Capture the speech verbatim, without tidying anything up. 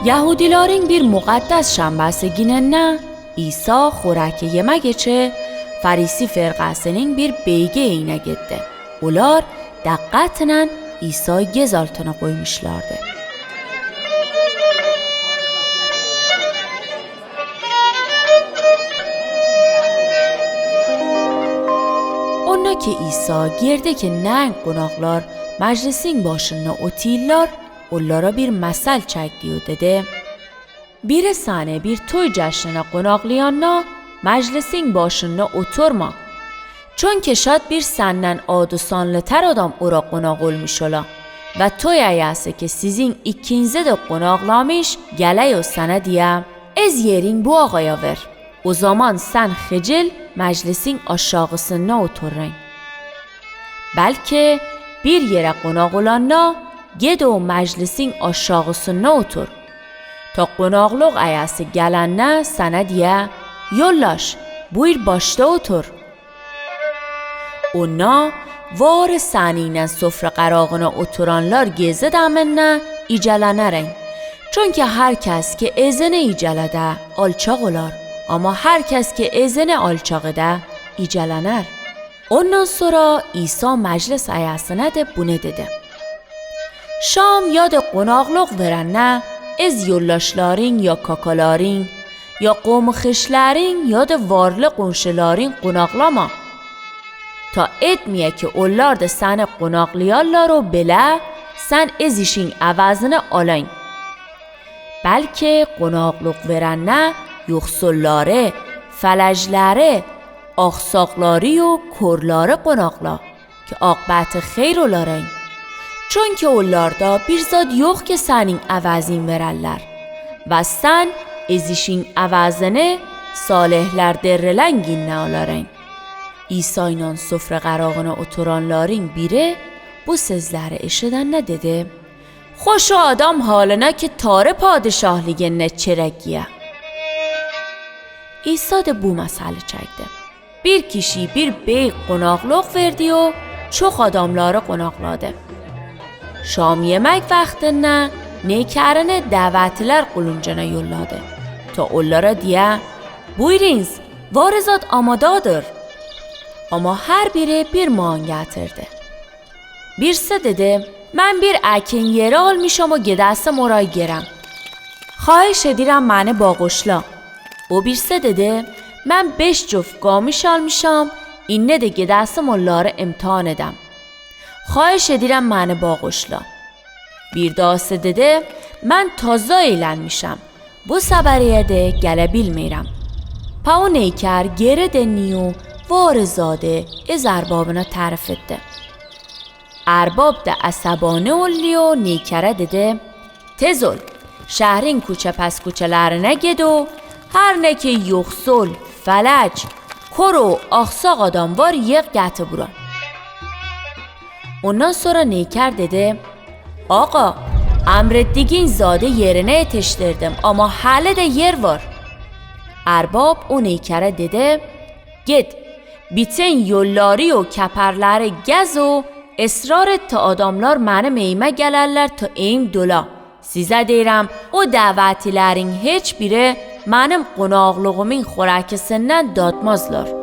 Yahudilaring bir muqaddas shambasi ginennä, Isa xoraki yemagichi, farisi firqasinin bir beygi eynagiddi. Olar daqqatnan Isay giz altına qoymushlardi. Onnaki Isa girdiki nän qonaqlar majlisin bashinna otillar, ollara bir masal chäkdi-u dedi: Biri sani bir toy jashnina qonaqlayanna majlisin bashinna oturma. Chunki shat bir sannan adı sanlıtar adam ora qonaq olmush ola. Va toy ayasi ki sizin ikinzi de qonaqlamış, gelay-u sana diya: Ez yerin bu ağaya ver. O zaman san xicil majlisin aşağısınna oturrın. Belki bir yere qonaq olanna, gid-u majlisin aşağısınna otur. Ta qonaqlıq ayası gelanna sana diya: Yollaş, buyur başta otur. Onna varı saninen sofra qarağına oturanlar gezi daminna icalanarın. Chunki har kes ki ezini icalada, alçaq olar. Ama har kes ki ezini alçaq eda, icalanar. Ondan sora Isa majlis ayasına de bune dedi: Şam ya de qonaqlıq verenna, ez yollaşların ya kakalarin, ya qomixişların ya de varlı qonşıların qonaqlama. Ta etmiye ki ollar de sani qonaqlayallar-u bile, san ez işin evazını alın. Belki qonaqlıq verenna yoxsulları, felejleri, aqsaqları-u körleri qonaqla, ki aqıbeti xeyr oların. Chunki ollarda bir zat yox ki sanin evazin vererler. Va san ez işin evazını salihler derrilän ginne aların. İsaynan sofra qarağına oturanların biri bu sözleri eşidenne dedi: Hoş o adam halına ki Tari padişahliginne çerek ya. İsa de bu masalı çekdi. Bir kişi bir bey qonaqlıq verdi-u, çoq adamları qonaqladı. Şam yemek vaqtında nökerini davetliler quluncına yolladı. Ta ollara diye: Buyurınız, varı zat amadadır. Ama har biri bir maan getirdi. Birisi dedi: Men bir ekin yeri almışam o gidesim oray gerem. Xahiş edirem meni bağışla. O birisi dedi: Men beş cuf qamış almışam, inne de gidesim olları imtihan edem. Xahiş edirem meni bağışla. Bir daası dedi: Men taza eylenmişem. Bu sabariye de gele bilmeyrem. Pa o nöker geri denni-u, varı zadı ez erbabına tarif etti. Erbab da asabani olli-u nökere dedi: Tez ol, şehrin kuçe-paskuçelerine gid-u, har ne ki yoxsul, felec, kör-u aqsaq adam var, yığ geti bura. Ondan sora nöker dedi: Aqa, emretdigin zadı yerine etiştirdim, ama hali de yer var. Erbab o nökere dedi: Git, bütün yolları-u keperleri gez-u, israr et ta adamlar menim eyime gelerler ta eyim dola. Size deyrem, o davetlilerin hiç biri menim qonaqlığımın xorakisinden datmazlar.